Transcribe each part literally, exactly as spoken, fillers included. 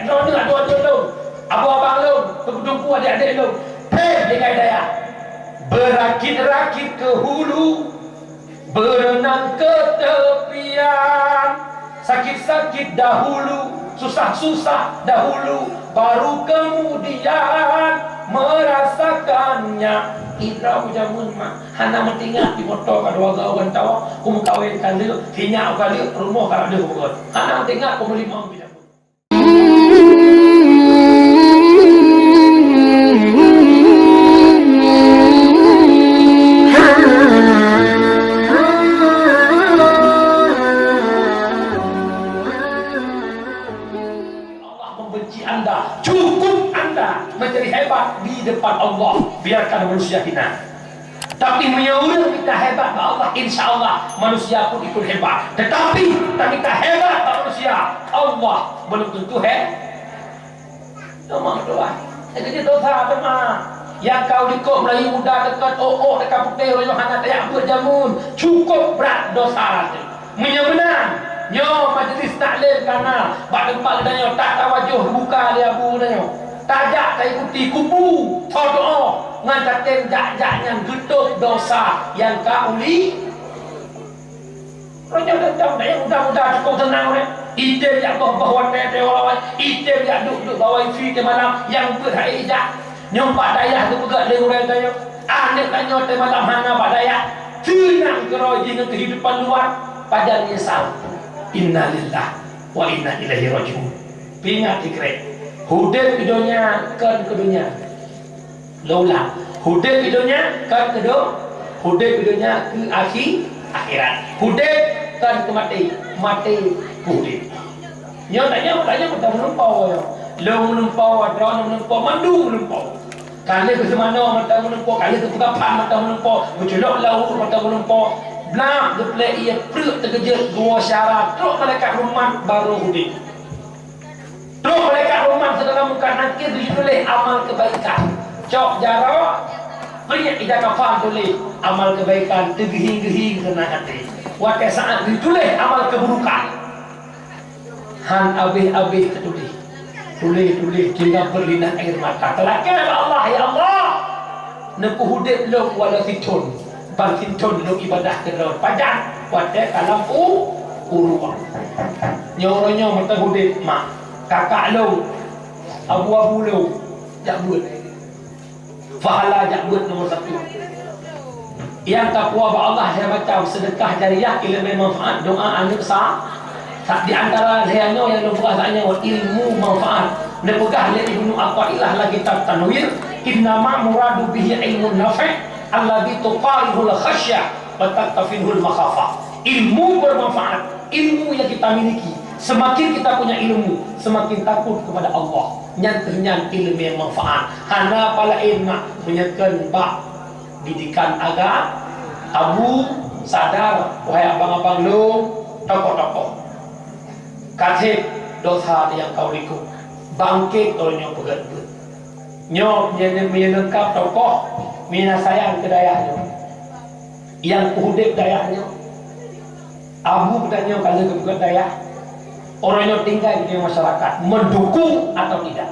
Droeneuh adoe-adoe lôn, abu abang lôn, teungku-teungku, adék-adék lôn, phém tinggai dayah. Beurakit-rakit keu hulu, beureunang keu teupian. Sakit-sakit dahulu, susah-susah dahulu, baru kemudian merasakannya. Idroe jameun mak, hana meutingat di moto ka dua gau ban tawa, ku meukawen ka lheueh, sinyak ka lheueh, rumoh ka lheueh beugöt. Hana meutingat peumeulimong. Allah membenci anda, cukup anda menjadi hebat di depan Allah. Biarkan manusia hina. Tapi meunyoe ureuëng mita hebat bak Allah, insya Allah manusia pun ikut hebat. Tetapi tamita hebat bak manusia, Allah belum tentu he-, teuma doa. Jadi dosa teuma. Nyang kau likot Melayu muda dekat oh oh dekat putih orang hana tayak buat jamun. Cukup berat dosa tu. Meunyoe meunan, nyoe majlis taklim kana bak teumpat geutanyoe, tak tawajoh buka lé abu geutanyoe. Tajak taikuti kubu, tho doa ngon tatem jak-jak nyan geutôb dosa nyang ka uli. Roh nyoe teuntang dah nyang muda-muda cukup seunang weh. Item jak boh-boh watèe teuh lawai, item jak duek-duek bak wifi teuh malam nyang beuet hai ijak. Nyoe bak dayah geupeugah lé ureuëng tanyoe, aneuk tanyoe teuh malam hana bak dayah, seunang keurôi jih ngon keuhidupan luwa, pajan nyesal. Innalillah wa inna ilaihi rajiun. Pingat sikrek, udeb di donya kon keu donya. Lôn ulang, udeb di donya kon keu do-, udeb di donya keu akhi-, akhirat. Udeb kon keu maté, maté keu udeb. Nyoe tanyoe, tanyoe mantong meulumpoe nyoe. Lôn meulumpoe, droeneuh meulumpoe, mandum meulumpoe. Ka lheueh geuseumanoe mantong meulumpoe, ka lheueh geupeugah phan mantong meulumpoe, geuculok lam uruek mantong meulumpoe. Blah geuplek ié preuk teukeujot geuwoe syara trok malaikat rumat barô udeb. Trok malaikat rumat Saidina Munkar Nakir geutuléh amal keubaikan. Cok jaroe, peuet ija kafan tuléh amal keubaikan, teugeuhi-geuhi keunan até. Watée saát geutuléh amal keuburukan. Han abéh-abéh teutuléh. Tuléh-tuléh, tinggai beulinah air mata. Teulakée bak Allah, "Ya Allah, neupeuhudeb lôn walau sithon, ban sithon lôn ibadah keu Droe pajan watée ka lam u-, uruek." Nyoe uroe nyoe mantong udeb, mak, kakak lôn, abu-abu lôn, jak beuet. Pahala jak beuet nomor satu. Nyang takwa bak Allah lhée macam, seudeukah jariah, ileumé manfaat, doa aneuk sa-, sa-, di antara lhée nyoe nyang lôn peugah saát nyoe, ilmu manfaat. Neupeugah lé Ibnu Athaillah lam kitab Tanwir, "Innama muradu bihi ilmun nafi' alladzi tuqarihul khasyah wa tattafinhul makhafah." Ilmu bermanfaat, ilmu yang kita miliki. Semakin kita punya ilmu, semakin takut kepada Allah. Nyan kheueh nyan ileumé manfaat. Hana peue laén mak meunyoe kon bak didikan agama. Abu, sadar, wahai abang-abang lôn, tokoh-tokoh. Ka seb dosa nyang ka likot. Bangkét uroe nyoe peugét beuet. Nyoe meunyoe, meunyoe leungkap tokoh, meunyoe sayang keu dayah nyoe. Nyang peuhudeb dayah nyoe. Abu geutanyoe ka lheueh geupeugét dayah, uroe nyoe tinggai di masyarakat, mendukung atau tidak.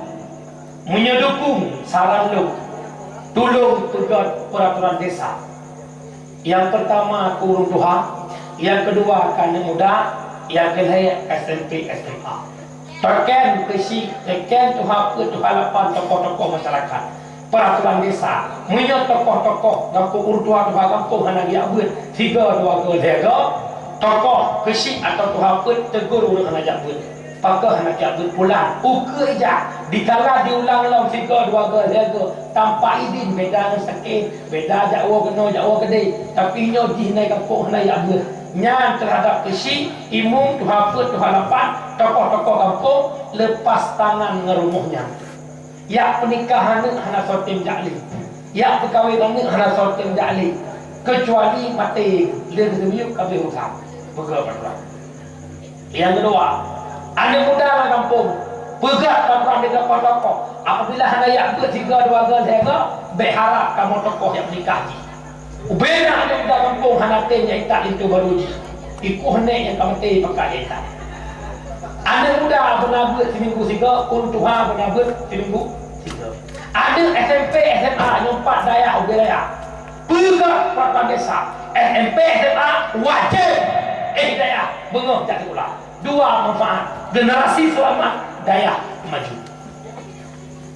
Meunyoe dukung, saran lôn, tulông peugét peuraturan desa. Nyang peurtama keu ureuëng tuha, nyang keudua keu aneuk muda, nyang keulhée S M P, S M A. Teuken keuchik, teuken tuha peuet, tuha lapan, tokoh-tokoh masyarakat. Peuraturan desa, meunyoe tokoh-tokoh gampông, ureuëng tuha-tuha gampông hana geujak beuet, sigoe dua goe lhée goe, tokoh keuchik atawa tuha peuet tegur ureuëng hana jak beuet. Pakon hana jak beuet pulang? Ukeue jak, dikala diulang lom sigoe dua goe lhée goe, tanpa idin, beda ngon sakét, beda jak woe keunoe jak woe keudeh, tapi nyoe jih nai gampông hana jak beuet. Nyan teuhadap keuchik, imum, tuha peuet, tuha lapan, tokoh-tokoh gampông, lepas tangan ngon rumoh nyan. Jak peunikah aneuk hana soe tem jak lé. Jak peukawen aneuk hana soe tem jak lé. Keucuali maté lé geuseumeuyueb ka abéh urusan. Peugah peuraturan. Nyang keudua, aneuk muda lam gampông, peugah peuraturan di tokoh-tokoh. Apabila hana jak beuet sigoe dua goe lhée goe, bék harab kamoe tokoh jak peunikah jih. Ubena aneuk muda gampông hana tem jak itat linto barô jih. Ikoh nék nyang ka maté pakat jak itat. Aneuk muda beuna beuet siminggu sigoe, ureueng tuha beuna beuet siminggu sigoe. Aneuk S M P, S M A nyang pat dayah ubé raya, peugah peraturan desa. S M P, S M A wajéb, eh, dayah beungoh jak sikula. Dua manfaat, generasi seulamat, dayah maju.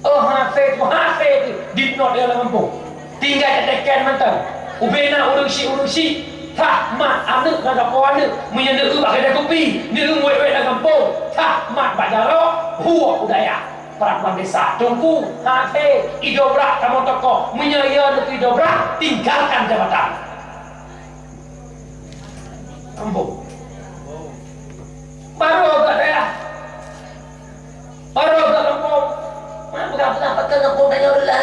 Oh, hasé, oh, hasé di, di nyoe lam gampông. Tinggai teuteken mantong. Ubé na ureueng syiek, ureueng syiek. Sah mat aneuk dan gampông aneuk. Meunyoe neueu bak keudè kupi, neueu wék-wék lam gampông. Sah mat bak jaroe, huok u dayah. Peraturan desa. Teungku, hasé, idobrak kamoe tokoh. Meunyoe iya neuteu idobrak, tinggalkan jabatan. Gampông. Baru agak dayah. Baru agak gampông. Mak peugah-peugah pakon gampông tanyoe lah.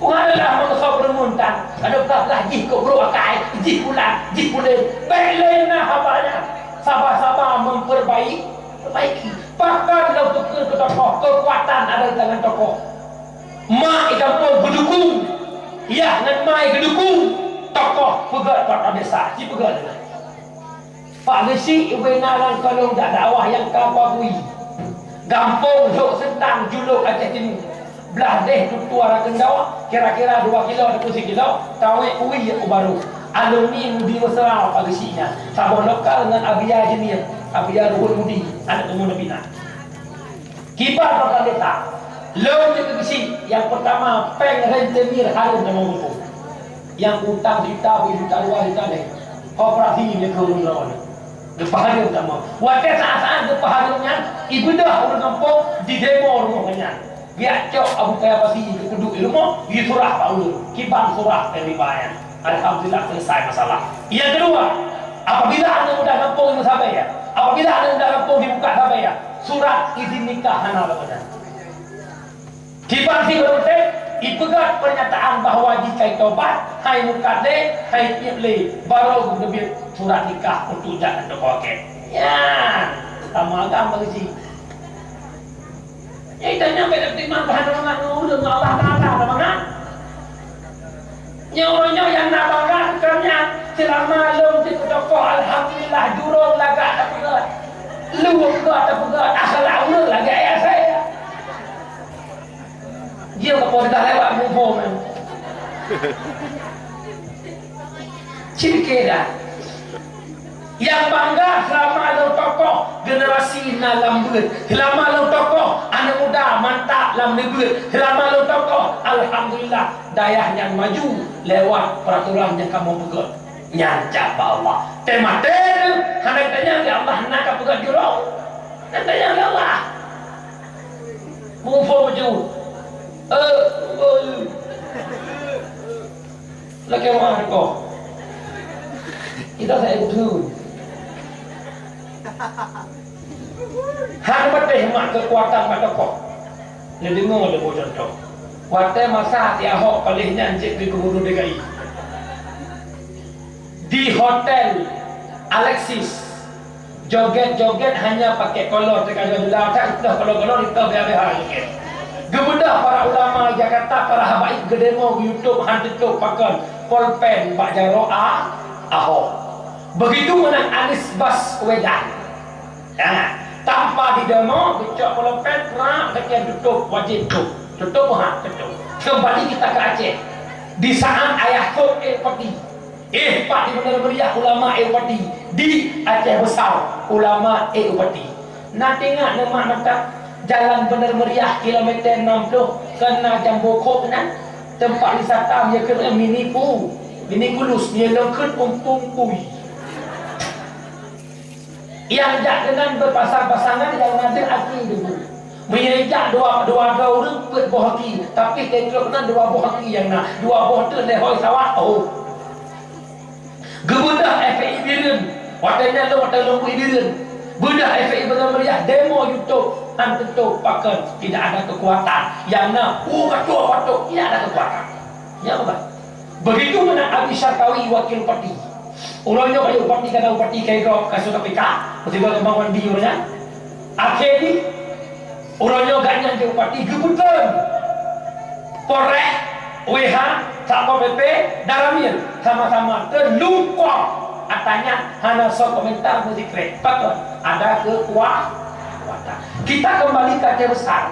Wah, lah, meusoe peureumeun tan. Adak peugah-peugah jih keu brôk akai, jih pulan, jih pulen. Bèk lé na haba nyan. Saba-saba memperbaiki, perbaiki. Pakon lôn tukeue keu tokoh, keukuatan ada di tangan tokoh. Mak i gampông geudukung. Yah ngon mak i geudukung. Tokoh peugöt kota desa, ci peugöt. Pak Geuchik ubé na lam kolong dak dakwah nyang ka kuakui. Gampông Lhok Seutang, Julok, Aceh Timu. Blah deh tutua Rakeun Dawa, kira-kira dua kilo ataupun sikilo, tawét uwi u Barô. Alumni Mudi Mesra Pak Geuchik nyan. Saboh lokal ngon Abiya Jemil, Abiya Ruhul Mudi, aneuk teungku Nabi na. Kiban Pak Pendeta, lôn jeuet keu Geuchik, nyang peurtama péng rentenir hareuem tamong gampông. Nyang utang juta, dua juta, dua juta lé. Koperasi lé keu ureueng droe. Geupeuhareuem tamong. Watèe saát-saát geupeuhareuem nyan, ibeudôh ureueng gampông jidemo rumoh nyan. Geujak cok Abu Kaya Pasi geupeuduek di rumoh, geusurah bak ulôn. Kiban surah péng riba nyan. Alhamdulillah, selesai masalah. Nyang keudua, apabila aneuk muda gampông meusabe, apabila aneuk muda gampông jibuka sabe, surat izin nikah hana lom meunan. Kiban si Barô Tém, ipeugah pernyataan bahwa jih kai tobat, hai meukat lé, hai tiep lé, barô geuteubiet surat nikah untuk jak keu tokoh akét. Nyan, sama agam bagi si. Nyang tanyoe bèk teurimong keuhandosan ureueng, Allah Taala na mangat. Nyoe uroe nyoe nyang na mangat kon nyan, seulama lôn jeuet keu tokoh, alhamdulillah, jurông lagak tapeugöt. Luwah peugöt tapeugöt, akhlak ureueng lagèe ayah saya. Dia keu peurintah lewat muphom nyan. Ci pike dah. Nyang bangga seulama lôn tokoh generasi na lam beuet. Seulama lôn tokoh aneuk muda mantap lam neubeuet. Seulama lôn tokoh, alhamdulillah, dayah nyan maju lewat peraturan nyang kamoe peugöt. Nyan jak bak Allah. Teumaté hana tanyang lé Allah na ka peugöt jurông. Na tanyang lé Allah. Muphom ju. Eh, eh. Lakèe meu'ah teukoh. Kita saya betul. Hana patéh mak keukuatan mak tokoh. Neudeungö lé boh cuntoh. Watèe masa si Ahok paléh nyan jeuet keu gubernur D K I. Di Hotel Alexis. Joget-joget hanya pakai kolor, teuka dua belah, tak ipeugah kolor-kolor, ipeugah beha-beha joget. Geubeudôh para ulama Jakarta, para habaib geudemo, geu-YouTube, han teutup pakon polpen bak jaroe A-, Ahok. Begitu meunan Anies Baswedan. Ha, tanpa didemo, geucok polpen, prak, sekian tutup, wajib tutup. Tutup, ha, tutup. Kembali kita ke Aceh. Di saat ayah kok, eh, pati. Eh, pat di Bandar Meriah ulama, eh, pati di Aceh Besar ulama, eh, pati. Na teuingat neuh mak mantap jalan Bandar Meriah kilometer enam puluh keu na Jambo Cove nan, tempat wisata meunyoe keuneuk mini pu-, mini kulus, meunyoe lôn kheun umpung pui. Nyang jak keunan beupasang-pasangan nyang na deuh aki debu. Meunyoe jak dua, dua droe ureueng peuet boh aki, tapi teutrok nan dua boh aki nyang na, dua boh teuh lehôi sawat, oh. Geubeudôh F P I Bireuen, watèe nyan lôn watèe lôn bri Bireuen. Beudôh F P I Bandar Meriah demo YouTube, han teutup pakon, tidak ada kekuatan. Nyang na, uh, ka trôk, ka trôk, tidak ada kekuatan. Nyan bah. Begitu meunan Abi Syarkawi, wakil bupati. Uroe nyoe ka jeuet bupati, ka na bupati, ka idrop kasus K P K, meusigoe Gampang Wandi uroe nyan. Akhé jih, uroe nyoe gobnyan jeuet bupati, geupeutrön Polres, W H, Satpol P P, Danramil, sama-sama teulungkop Katanya hana soe komentar meusikrek. Pakon? Ada kekuatan. Kita kembali ke Aceh Besar.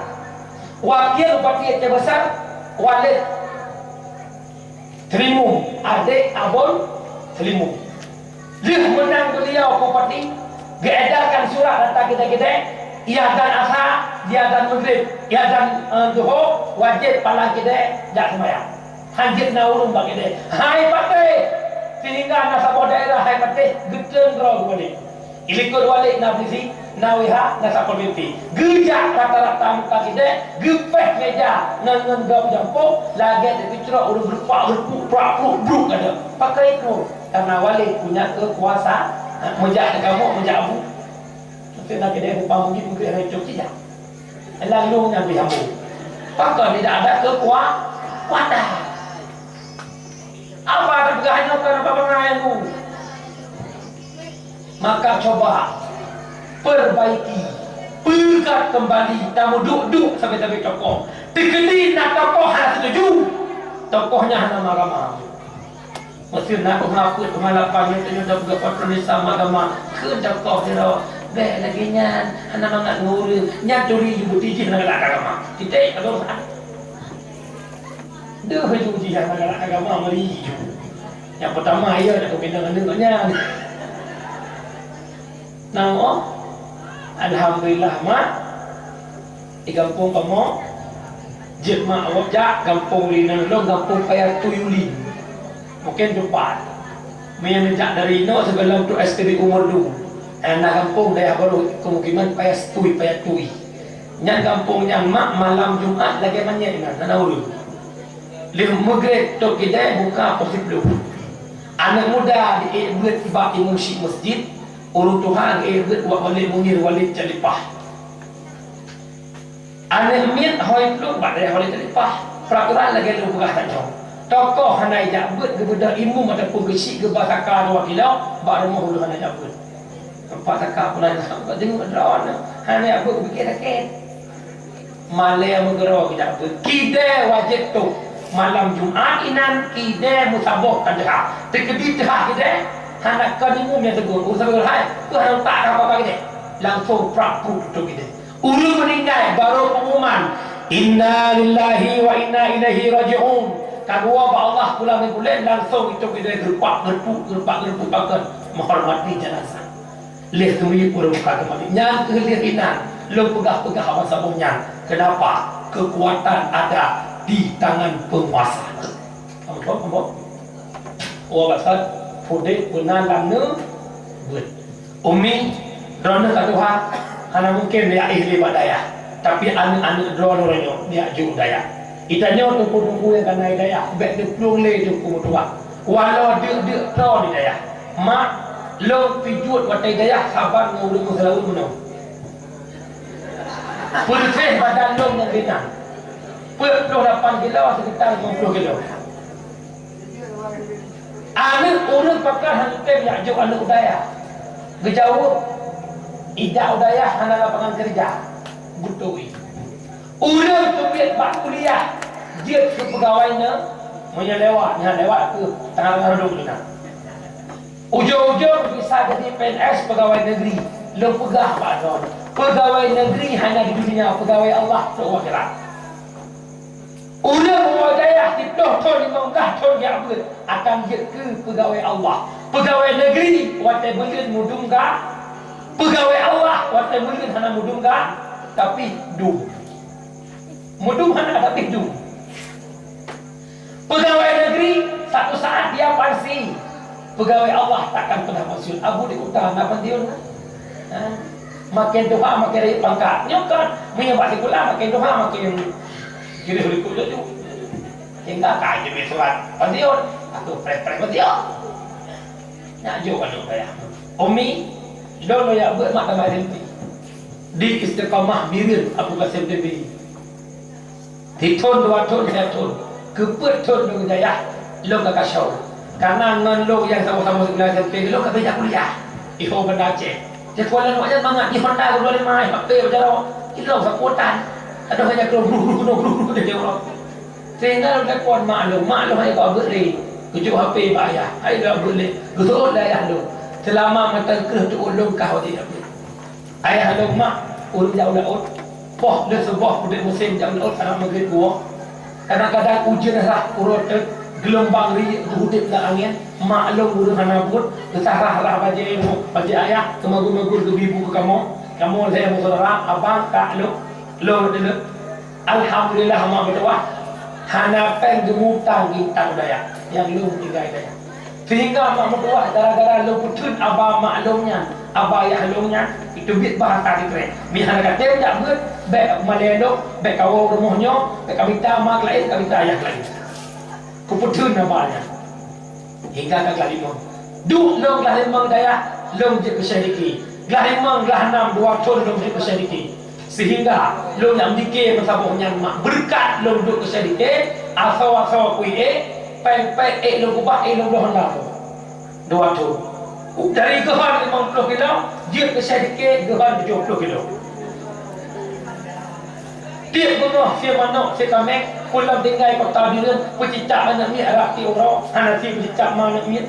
Wakil Bupati Aceh Besar, Walid Seulimeum, adék Abon Seulimeum. Lheueh meunang beuliau bupati, geuedarkan surat ata keudè-keudè, iazan Asar, iazan Maghrib, iazan, eh, Zuhur, wajéb palang keudè jak seumayang. Hanjeuet na ureueng bak keudè. Hai patéh! Sehingga na saboh daerah hai patéh geutreun droe geuh Walid. Ilikot Walid na polisi, na W H, na Satpol P P. Geujak rata-rata muka sidéh, geupéh méja ngon, ngon gob jampông, lagèe teucrok ureueng geurupak, geurupak, bruk, bruk, bruk, ada. Pakon itu? Karena Walid punya kekuasaan. Ha, meujak teukamok, meujak abu. Tapi nak kena upah mungkin, mungkin ada cok tidak. Lalu nyan pih hambung. Pakon tidak ada kekuatan. Apa teupeugah nyoe keu bangai aku? Maka coba perbaiki, peugah kembali, tameuduek-duek sabe-sabe tokoh. Teukeudi na tokoh hana setuju, tokoh nyan hana marah-marah. Meuseu na teuma peuet teuma lapan nyoe, tanyoe tapeugah patron Islam agama, kheun tokoh sidroe, bèk lagèe nyan, hana mangat ngon ureueng, nyan turi ju beuti jih hana galak agama. Titik, atau deuh ju jih hana galak agama, meuri ju. Nyang peutama, iya dak keuminang aneuk nyan. Nang oh, alhamdulillah, mak. Di gampông kamoe, jeuet mak awak jak gampông Lina lôn, gampông Paya Tui Ulin. Mungkin teumpat. Meunyo neujak dari inoe sigohlom trok S T B U Merdu. Eh, na gampông dayah barô kemukiman Paya Tui, Paya Tui. Nyan gampông nyan mak malam Jumat lagèe manyét inan, hana ureueng. Lheueh Maghrib trok keudè buka poh siplôh. Aneuk muda diék beuet bak imum syik masjid, ureueng tuha geuék beuet bak Walid Munir, Walid Calipah. Aneuk miet hôi plueng bak dayah Walid Calipah. Peuraturan lagèe lôn peugah tanyoe. Tokoh hana ijak beuet geubeudôh imum ataupun geusyik geuba saka dua kilo, bak rumoh ulôn hana jak beuet. Teumpat saka pun hana, bak deungon droeneuh hana jak beuet, geupiké sakét. Malèe meugeuro geujak beuet. Keudè wajéb trok. Malam Jumat inan keudè meusaboh ka teuhah. Teukeudi teuhah keudè, hana kon imum nyang teugong. Ureueng sabe hai, peue hana utak ka apa-apa keudè. Langsung prak pruet trok keudè. Ureueng meuninggai barô peungumuman, "Inna lillahi wa inna ilaihi raji'un." Ka geuwoe bak Allah pulang meubuleuen, langsung trok keudè geurupak, geurupak, geurupak, geurupak pakon meuhormati jenazah. Lheueh teumiyueb ureueng ka teumanyong. Nyan keuh lheueh inan, lôn peugah-peugah awai saboh nyan. Kenapa? Kekuatan ada di tangan penguasa. Ampôn, ampôn. Oh, pasal udép beuna lam neubeuet. Umi, droeneuh ka tuha, hana mungken jak éh lé bak dayah. Tapi aneuk-aneuk droeneuh nyoe jak jok dayah. Geutanyoe teungku-teungku nyang ka na di dayah, bèk neuplueng lé teungku meutuah. Walau deuk-deuk droe di dayah. Mak, lôn pih jeuet watèe dayah saban ngon ureueng meuseulaweuet meunoe. Peureséh badan lôn nyang ringan. Peuet ploh lapan kilo, sekitar lima puluh kilo. Aneuk ureueng pakon hana tem jak jok aneuk u dayah. Geujaweueb, ijak u dayah hana lapangan keureuja. Beutôi. Ureueng teubiet bak kuliah, jeuet keu peugawai neu-, meunyoe lewat, nyan lewat keuh tangah-tangah reudong nyan. Ujong-ujong bisa jadi P N S, peugawai negeri. Lôn peugah bak droeneuh, peugawai negeri hana di dunia, peugawai Allah trok u akhirat. Ureueng u dayah siplôh thon, limong blaih thon geujak beuet akan jeuet keu peugawai Allah. Peugawai negeri watèe buleuen mudum ga, peugawai Allah watèe buleuen hana mudum ga, tapi dum. Mudum hana, tapi dum. Peugawai negeri satu saat dia pensiun. Peugawai Allah takkan pernah pensiun. Abu di kuta na pensiun kan? Ha? Makin tuha makin rayeuk pangkat. Nyoe kan, meunyoe bak sikula makin tuha makin jureh likot laju. Sehingga ka jeuet surat pensiun, atau preh-preh pensiun. Nyak jok aneuk dayah. Umi, lôn jak beuet mak tamat S M P. Di Istiqamah Bireuen Abu Qasim T B. Sithon dua thon, lhèe thon, keu peuet thon lôn geujayah, lôn ka kacau. Karena ngon lôn nyang saboh-saboh sikula S M P, lôn ka beda kuliah. Di Ho Banda Aceh. Sikula lôn nyan mangat di Honda dua lima, H P beujaroe, ilong sapotan. Adoh, hanya keu ruh, ruh, ruh, ruh, ruh, ruh, ruh. Sehingga lôn telepon mak lôn, mak lôn hana bak beuet lé. Geujok H P bak ayah, "Hai lôn beuet lé, geuseuôt lé ayah lôn. Seulama mantong kreueh teuôt lôn kah watèe jak beuet." Ayah lôn, "Mak, ulôn jak u laôt. Poh lheueh suboh udép musém jak u laôt, aneuk maghrib woe. Kadang-kadang ujeuen rhah uroe teuk, geulombang riyeuk geuh udép lam angén. Mak lôn ureueng hana buet, geusah rhah-rhah bajèe lôn, bajèe ayah, geumagul-magul geubi bu keu kamoe. Kamoe lhèe meusyedara, abang, kak lôn, lôn teulheueh." Alhamdulillah, mak meutuwah, hana pèng geumutang geuh u dayah nyang lôn tinggai dayah. Sehingga mak meutuwah, gara-gara lôn peutheun aba mak lôn nyan, aba yah lôn nyan, iteubiet bahasa Sikrek. Meuhana ka tem jak beuet, bèk malèe lôn, bèk kawoe rumoh nyoe, bèk ka mita mak laén, ka mita yah laén. Kupeutheun aba nyan. Hingga ka glah limong. Duek lôn glah limong dayah, lôn jeuet keu syediki. Glah limong, glah nam, dua thôn lôn jeuet keu syediki. Sehingga lôn nyang dike meusaboh nyan mak. Beureukat lôn duek keu syediki, asoe-asoe kui ék, pèng-pèng ék lôn keubah, ék lôn bloh honda. Dua thôn. Dari geuhon limong ploh kilo, jeuet keu syediki geuhon tujoh ploh kilo. Tiep beungoh sie manok, sie kaméng, pulang tinggai kota Bireuen, peucicak aneuk miet rab tiep uroe, hana sie peucicak ma aneuk miet.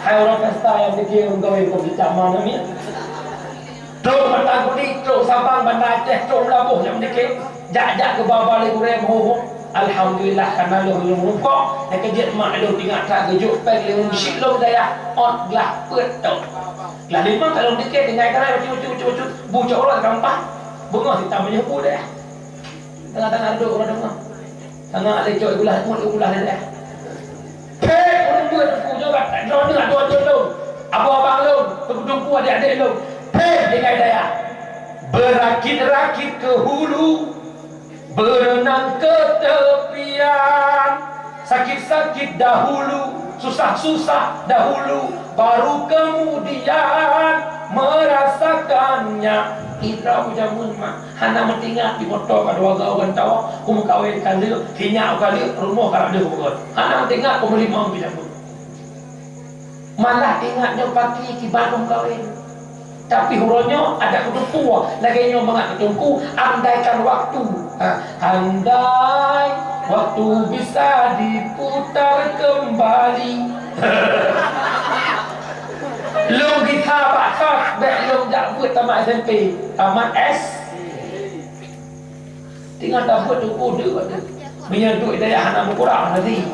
Hai uroe pesta nyang dike ureueng gawé peucicak ma aneuk miet. Trok Mata Gudi, trok Sabang, Banda Aceh, trok Meulaboh nyang dike, jak-jak geuba-ba lé gurèe meuhô-hô. Alhamdulillah, kana lôn lôn rukok, nyang keujeuet mak lôn ingat that geujok pèng lé ureueng syik lôn dayah, ôt glah peuet tok. Glah limong ka lôn dike, tinggai karai bacut-bacut, bacut-bacut, bu cok ulat gampang. Beungoh sita meunyoe bu deh. Tengah-tengah reudôk uroe teungoh. Tengah lé cok geulah, ngut geulah deh. Phet, ureueng beuet teungku, nyoe ka droeneuh dua-dua lôn. Abu abang lôn, teungku-teungku, adék-adék lôn. Phet, tinggai dayah. Berakit-rakit ke hulu, berenang ke tepian. Sakit-sakit dahulu, susah-susah dahulu, baru kemudian merasakannya. Idroe jameun mak hana meutingat di moto ka dua gaoh gantoe, kumeukawen ka lheueh, sinyak ka lheueh, rumoh ka lheueh beugöt. Hana meutingat kumeulimong di jameun. Malah ingat nyoe paki kiban lôn kawén. Tapi uroe nyoe adak kuteupue lagèe nyoe mangat keu teungku, andaikan waktu. Ha, andai waktu bisa diputar kembali. Lôn gisa bak sos, bèk lôn jak beuet tamat S M P, tamat S. Tinggai tabeuet teungku deuek. Meunyoe duek dayah hana meukurang, hana zi.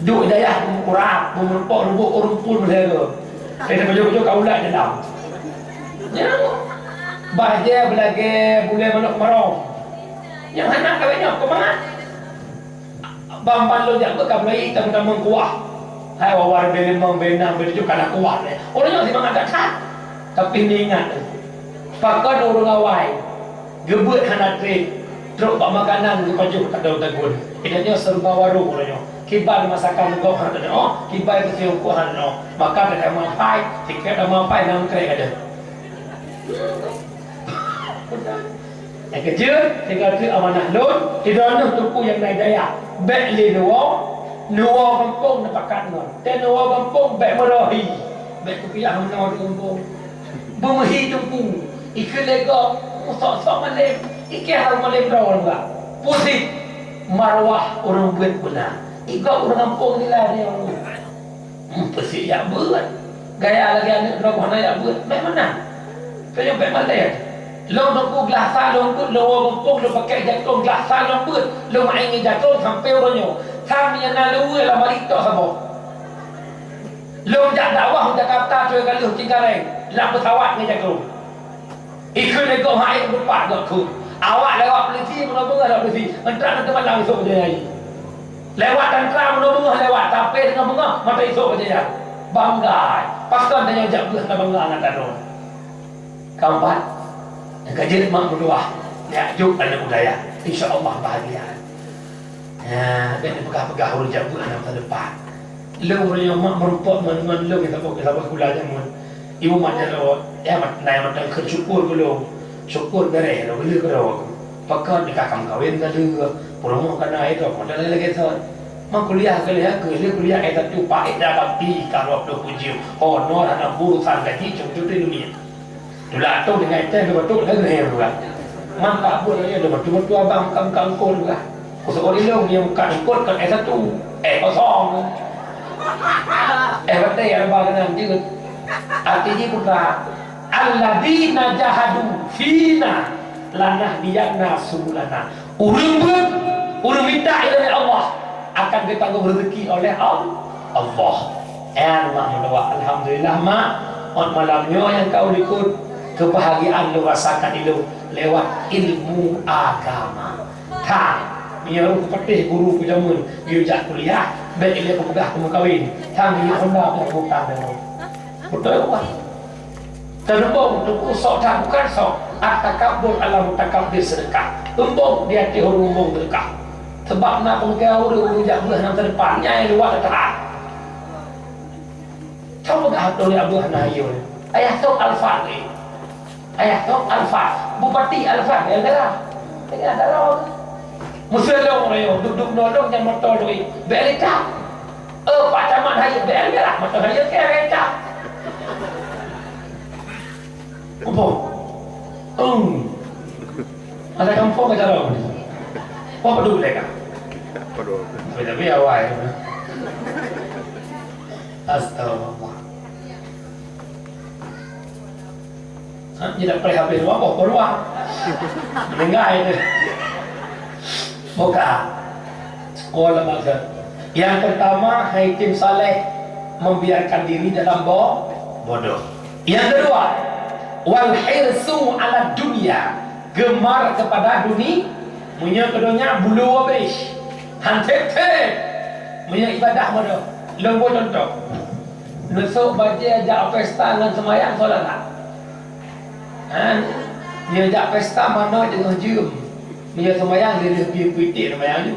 Duek dayah meukurang, meureumpok lubok ureueng pun meulhèe. Kena bajôh-bajôh ka ulat dalam. Nyan. Bajèe beulagèe bulèe manok kemarong. Nyang hana kawén nyoe keumangat. Ban-ban lôn jak beuet ka mulai tamong-tamong kuah. Hai wawan bèe limong, bèe nam, bèe tujoh ka na kuah lé. Ureueng nyoe simangat that-that. Tapi neuingat, pakon ureueng awai geubeuet hana trép, trok bak makanan geupajoh ka daun tagun. Ingat nyoe serba baru ureueng nyoe. Kiban masakan gob hana teunoe, kiban peusiong kuah hana teunoe. Maka teuka mapai, tiket mapai nam trép ada. Nyang keujeuet, tinggai treuk amanah lôn, sidroe neuh teungku nyang na hidayah. Bèk lé neuwoe, neuwoe gampông neupakat ngon. Watèe neuwoe gampông bèk meurohi. Bèk kupiah meunoe di gampông. Beumeuhi teungku, ikheun lé gob, meusok-sok malém, ikheun hana malém droe lom gak. Pusih marwah ureueng beuet beuna. Igob ureueng gampông nilai nyoe. Hmm, peusiek jak beuet. Gaya lagèe aneuk droe hana jak beuet, bèk meunan. Keu nyoe bèk malèe. Lôn teungku glah sa lôn beuet, lôn woe gampông lôn pakèk jaklong glah sa lôn beuet, lôn maén ngon jaklong sampoe uroe nyoe. Sang nyang na lôn woe lam mari tok saboh. Lôn jak dakwah u Jakarta, trôh ka lheueh Cengkareng, lam peusawat ngon jaklong. Ikheun lé gob hai teumpat gob kheun. Awak lewat polisi meunoe beungoh lewat polisi. Ngon trak ngon teumalam isôk bajèe nyan. Lewat tantra meunoe beungoh lewat, tapi deungon beungoh mata isôk bajèe nyan. Bangga. Pakon tanyoe jak beuet hana bangga ngon tanyoe. Keempat, nyang ka jeuet mak meutuwah. Nyak jok aneuk budaya. Insya Allah bahagia. Ya, bèk neupeugah-peugah ureueng jak beuet hana masa depan. Lôn ureueng nyang mak meurumpok ngon, ngon lôn nyang saboh, saboh sikula jameun. Ibu mak jaroe, ya mat, na nyang mantong kheun syukur keu lôn. Syukur beureh lôn, lheueh keudroe. Pakon nikah ka meukawen ka lheueh, peurumoh ka na, itu pun dah lagèe son. Mak kuliah ka lheueh, ka lheueh kuliah S satu, paét dah bakti ka dua ploh tujoh. Honor hana urusan gaji, cuma tu dunia. Tulak tu dengan item dia betul kan dia juga. Man tak buat dia dia betul betul abang kam kam kol juga. Khusus orang dia yang bukan kol kan S satu. Eh, kosong. Eh, beutôi ya, leubeh keunan jeuet. Arti jih peugah, "Alladzina jahadu fina lanahdiyanna subulana." Ureuëng beuet, ureuëng mita ilée Allah akan geutanggong rezeki oleh Al-, Allah. Eh, mak meudoa, alhamdulillah, mak. Ot malam nyoe nyang ka likot keubahgiaan lôn rasakan ilôn lewat ilmu agama. Tha, meunyoe ureuëng peuteh guru keu jameun, yue jak kuliah, bék ilée kupeugah keu meukawen. Tha, meunyoe honda pun utang deungon. Beutôi, Pak. Teuneubong teupeu sok that bukan sok. At-takabbur ala mutakabbir sedekah. Eumbong di ateueh ureuëng eumbong sedekah. Sebab na peugah ureuëng, ureuëng jak beuh nyang teudepan, nyang luwah teuka. Teupeugah lé Abu Hana Yul. Ayah sok Alfa lé. Ayah sok Alfa. Bupati Alfa, ya, dara. Ya, dara. Musuh long rayo, duduk nolong nyang moto lui. Bék lita. Eh, Pak Camat Hayeu, bék merah, moto Hayeu ke lita. Apa? Hmm. Ada kampung ke cara apa ni? Apa dulu mereka? Tapi, tapi awai. Astagfirullah. Ha, dia dah payah habis dua boh, dua. Meninggai tu. Buka. Sekolah bangsa. Yang pertama, hai tim saleh membiarkan diri dalam bo-, bodoh. Yang kedua, wal hirsu ala dunia, gemar kepada duni-, meunyoe keu donya bulu habéh. Han tép-tép. Meunyoe ibadah bodoh. Lôn beu contoh. Neusok bajée jak pesta ngon seumayang solat tak? Ha? Nyoe jak pesta manoe teungoh jeuem. Meunyoe seumayang lheueh pih puitek seumayang ju.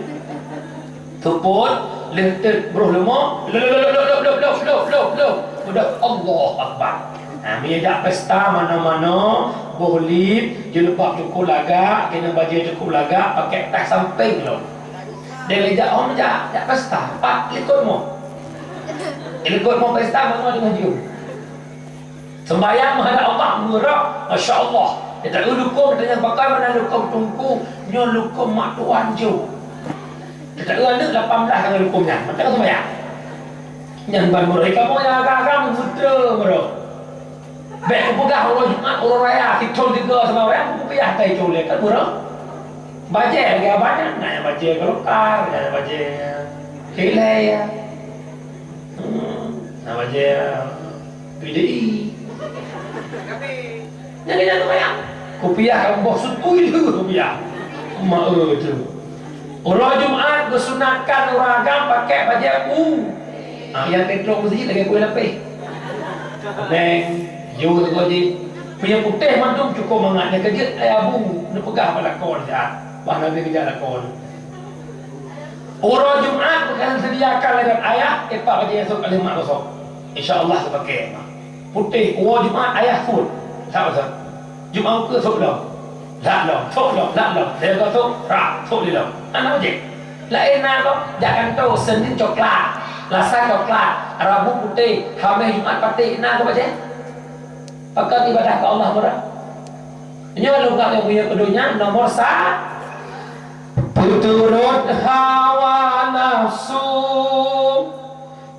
Seupôt, lheueh teut broh leumo, lop, lop, lop. Udah, Allahu Akbar. Ha, meunyoe jak pesta manoe-manoe, boh lip, jilbab cukôp lagak, keuneuk bajée cukôp lagak, pakai tas sampéng lom. Dia lé jak hom jak, jak pesta, pat likot mo. Likot mo pesta manoe teungoh jeuem. Sembahyang meuhadap Allah, meurok, masya Allah. Dia tak lukon, dia tanya, "Bagaimana lukon Teungku?" "Nyoe lukon mak tuan jok." Dia tak aneuk lapan belas tangan lukon nyan, mantap sembahyang. Nyan ban meurok, kamoe nyang agam-agam meutre meurok. Bék kupeugah uroe Jumat, uroe raya, sithon tiga sama orang, kupiah tai cole, kan meurok. Bajée lagée abang nyan, na nyang bajée golkar, na nyang bajée kilée, ya. Hmm, na bajée P D I. Nyang keu nyan tu payah. Kupiah ka boh sukui tu kupiah. Mak, eh, tu. Uroe Jumat geusunatkan ureuëng agam pakai bajée u. Ah, nyang keudroe meuseujid lagée kueh lapéh. Neng, jeuet geuh jih. Meunyoe putéh mandum cukôp mangat, nyang keujeuet ai abu, neupeugah bak lakoe siat. Bah Nabi keujak lakoe. Uroe Jumat, bukan sediakan lagée ayah, ipak bajée esok kali mak gosok. Insya Allah seupakée. Putéh, uroe Jumat ayah phôn. That masa. Jumat ukeue sôk lom. That lom, sôk lom, that lom. Lheueh ka sôk, rap, sôk lé lom. Hana ojek. Laén na lom, jak kantô Senin coklat, Selasa coklat, Rabu putéh, Hamèh Jumat paték, na keu bajée. Pakon ibadah keu Allah murah. Nyoe lôn ka lôn buya keu donya nomor sa-, peuturot hawa nafsu.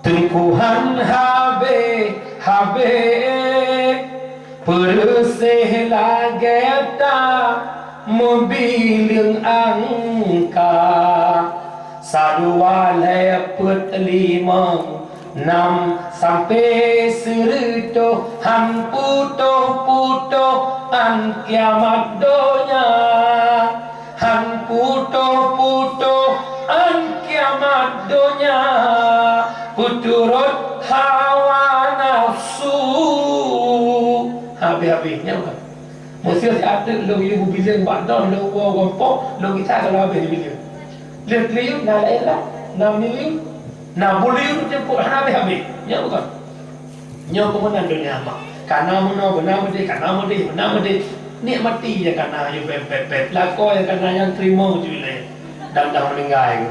Teungku han habéh-habéh, peureuséh lagée ta meubileung angka. Sadua lhée peuet limong nam sampoe sireutôh, han putôh-putôh án kiamat donya. Han putôh-putôh án kiamat donya, peuturot hawa nafsu. Habéh-habéh, nyan bukan. Meuseu siat teuk lôn yue beubileung bak don, lôn woe gampông, lôn gisa ka lôn habéh bileung. Lheueh triliun na laén lah, na miliun, na buliun, teupot hana habéh-habéh. Nyan bukan. Nyoe keuh meunan donya mak. Kana meunoe beuna meudeh, kana meudeh beuna meudeh. Nikmati ya kana yue pet-pet. Lakoe ya kana nyang teurimong ju ilée. Dang-dang meuninggai.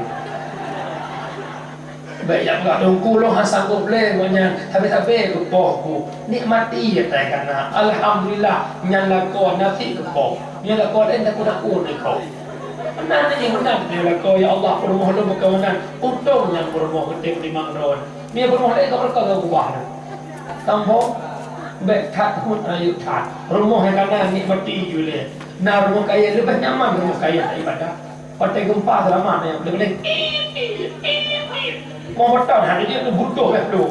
Bék jak peugah teungku lôn han sanggob lé ngon nyan. Sabe-sabe keu poh ku. Nikmati ya tai kana. Alhamdulillah nyan lakoe nasi keu poh. Nyan lakoe laén takue-takue ngon ikôt. Meunan nyoe meunan nyoe lakoe, ya Allah, peurumoh lôn bukon meunan. Untông nyang peurumoh geutem limong droe. Meunyoe peurumoh laén ka beureukat ka gubah nyoe. Tambong, bèk that phôn aneuk that. Rumoh nyang ka na nikmati ju lé. Na rumoh kayèe leubeh nyaman rumoh kayèe ibadah. Watèe geumpa seulamat nyang leubeh. Mo moto hana jeuet butoh lé tu.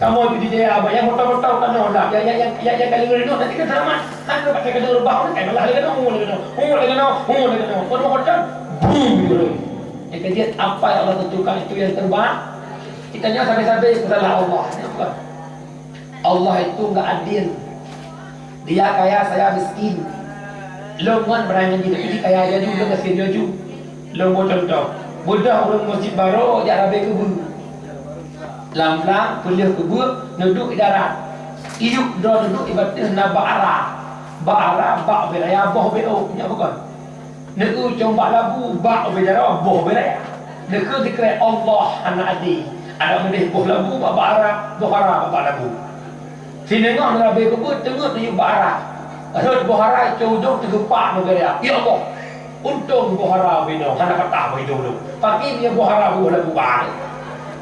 Kamoe di jaya abang nyang moto-moto tanoh dah. Ya ya ya ya ya kali ngeri noh nanti kan seulamat. Kan dapat kena reubah orang kan Allah lagi noh, lagi noh, lagi noh, lagi noh. Moto-moto bum. Yang kejadian apa yang Allah tentukan itu yang terbaik. Kita nyoe sabe-sabe salah Allah. Ini apa? Allah itu enggak adil. Dia kaya, saya miskin. Lôn ngon beurangkat jih, tapi jih kaya jaju, lôn miskin jaju. Lôn beu contoh. Beudôh ureueng meuseujid barô jak rabe keubeue. Lam blang peuleueh keubeue neuduek di darat. Iyup droe neuduek di bateue na bak ara. Bak ara, bak ubé raya, boh ubé ôk. Nyak bukon? Neueu cong bak labu, bak ubé jaroe, boh ubé raya. Neukheun sikrek Allah hana adé. Adak meudeh boh labu bak, bak ara, boh ara bak, bak labu. Sineungoh neurabe keubeue teungeut neuyue bak ara. Rhot boh ara cong udong teugeupak ubé raya. Ya Allah! Untông boh ara ubé nyoe hana patah bak idong lôn. Pakri meunyoe boh ara boh labu bak.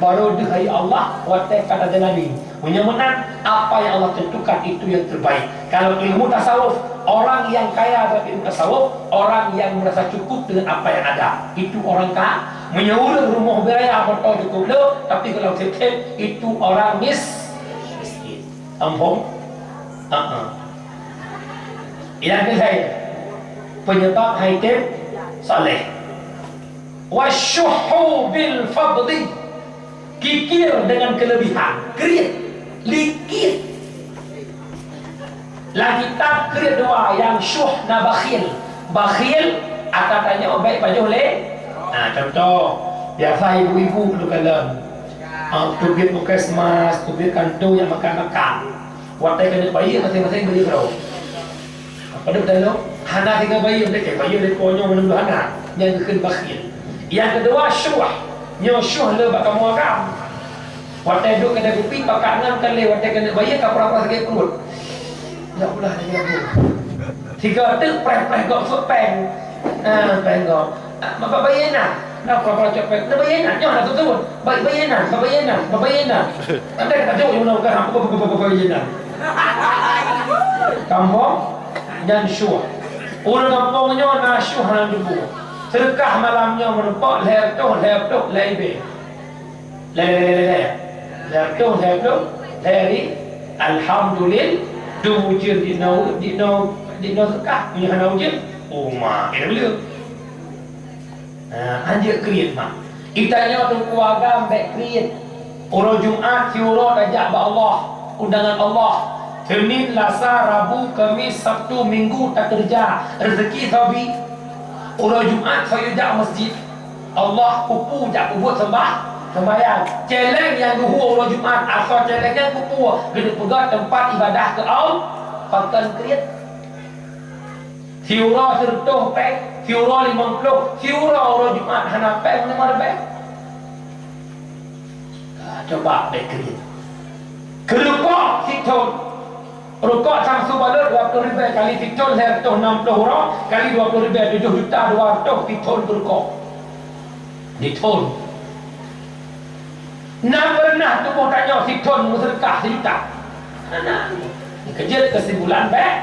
Barô deuh hai Allah watèe ka tajalani. Meunyoe meunan, apa yang Allah tentukan itu yang terbaik. Kalau ilmu tasawuf, orang yang kaya dalam ilmu tasawuf, orang yang merasa cukup dengan apa yang ada. Itu orang ka-, meunyoe ureueng rumoh ubé raya moto cukup le, tapi kalau sithèe, itu orang mis-, miskin. Ampôn? Ha-ha. Yang ketiga, penyebab haitem saleh. Wasyuhu bil fadli. Kikir dengan kelebihan, kriet, likit. Lam kitab kriet dua, nyang syuh na bakhil. Bakhil, ata tanyoe bèk pajoh lé. Nah, contoh, biasa ibu-ibu tu kalon. Ah, teubiet puskesmas, teubiet kantô nyang makan-makan. Watèe keuneuk bayeue, maséng-maséng bayeue keudroe. Padub dalam hana tinggai bayeue, deh, bayeue lé po nyoe meunurot hana, nyang geukheun bakhil. Nyang keudua syuh, nyoe syuh le bak kamoe agam. Watèe duek keude kupi pakat ngon kalé, watèe keuneuk bayeue ka pura-pura sakét pruet. Ya Allah, ya Allah. Tiga teuk preh-preh gok sot péng. Ah, péng gok. Ah, bapak bayeue na. Na pura-pura cok péng. Na bayeue na, nyoe na tutut. Baik bayeue na, bapak bayeue na, bapak bayeue na. Ada kata jok yang nak bukan aku bapak bayeue na. Kampung. Nyan syuh. Ureueng gampông nyoe na syuh hana jumbo. Seudeukah malam nyoe meurumpok lhèe reutôh, lhèe reutôh, lhèe ribèe. Lhèe, lhèe, lhèe, lhèe. Lhèe reutôh, lhèe reutôh, lhèe ri-, alhamdulillah. Dum ujeuen di nau, di nau, di nau seudeukah. Meunyoe hana ujeuen, uma, kena beuleue. Nah, anjeuk kriet mak. Geutanyoe teungku agam bèk kriet. Uroe Jumat siuroe tajak bak Allah, undangan Allah. Senin, Lasa, Rabu, Kamis, Sabtu, Minggu takeureuja, reuzeki sabe. Uroe Jumat soe jak masjid. Allah kupu jak peubuet seumbah-, seumbahyang. Celeng nyang geuhue uroe Jumat, asoe celeng nyan kupu, geuneuk peugah teumpat ibadah keu Allah, pakon kriet. Siuroe sireutôh péng, siuroe limong ploh, siuroe uroe Jumat hana péng, meunyoe hana péng. Ah, coba bèk kriet. Keu rukok sithon. Rukok Samsu Balot dua ploh ribèe kali sithon lhèe reutôh nam ploh uroe, kali dua ploh ribèe tujoh juta dua reutôh sithon keu rukok. Dithon. Na pernah tuboh tanyoe sithon meuseudeukah sijuta? Hana. Keujeuet keusimpulan bèk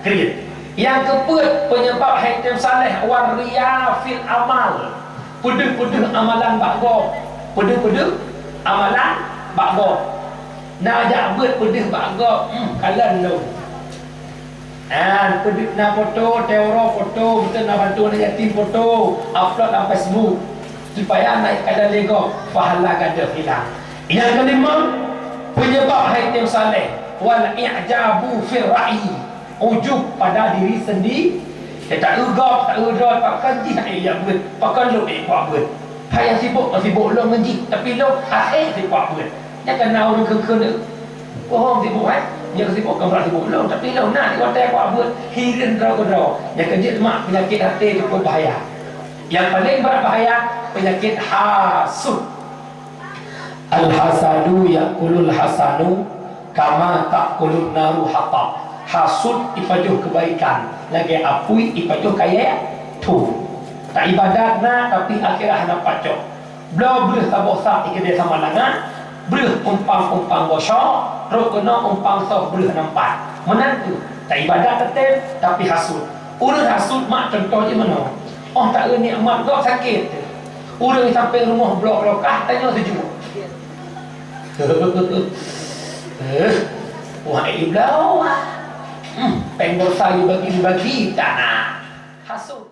kriet. Nyang keupeuet, penyebab haitem saleh, wariya fil amal. Peudeuh-peudeuh amalan bak gob. Peudeuh-peudeuh amalan bak gob. Na jak beuet peudeuh bak gob, hmm, kalon lôn. Nyan, peuduek na foto, teuroe foto, beutôi na bantuan aneuk yatim foto, upload lam Facebook. Supaya na ikalon lé gob, pahala gadoh hilang. Nyang keulimong, penyebab haitem saleh, wal i'jabu fir ra'yi, ujub pada diri sendiri. Tataeu gob, taeu droe, pakon jih hana jak beuet, pakon lôn hana jak beuet. Hai nyang sibuk, sibuk lôn ngon jih, tapi lôn hana sibuk beuet. Nyan kan na ureueng kheun-kheun, bohong sibuk, hai. Nyang sibuk kan brat sibuk lôn, tapi lôn na di watèe kuat buet, hireuen droe keudroe. Nyang keujeuet mak, peunyakét até cukup bahaya. Nyang paleng brat bahaya, peunyakét hasut. Al-hasadu ya'kulul hasanu kama ta'kulun naru hatab. Hasut ipajoh keubaikan, lagèe apui ipajoh kayèe thon. Ibadat na, tapi akhirat hana pacok. Bloe breuh saboh sak di keudè sama langat, breuh umpang-umpang bosho, trok keunoe umpang soh breuh nampat. Meunan kheueh, taibadat teuntèe, tapi hasut. Ureueng hasut mak contoh jih meunoe. Óh taeu nikmat gob sakét. Ureueng sampoe rumoh bloe lokah tanyoe seujuek. Eh, wah, eh, bloe, wah. Hmm, péng pulsa dibagi-bagi, tak na. Hasut.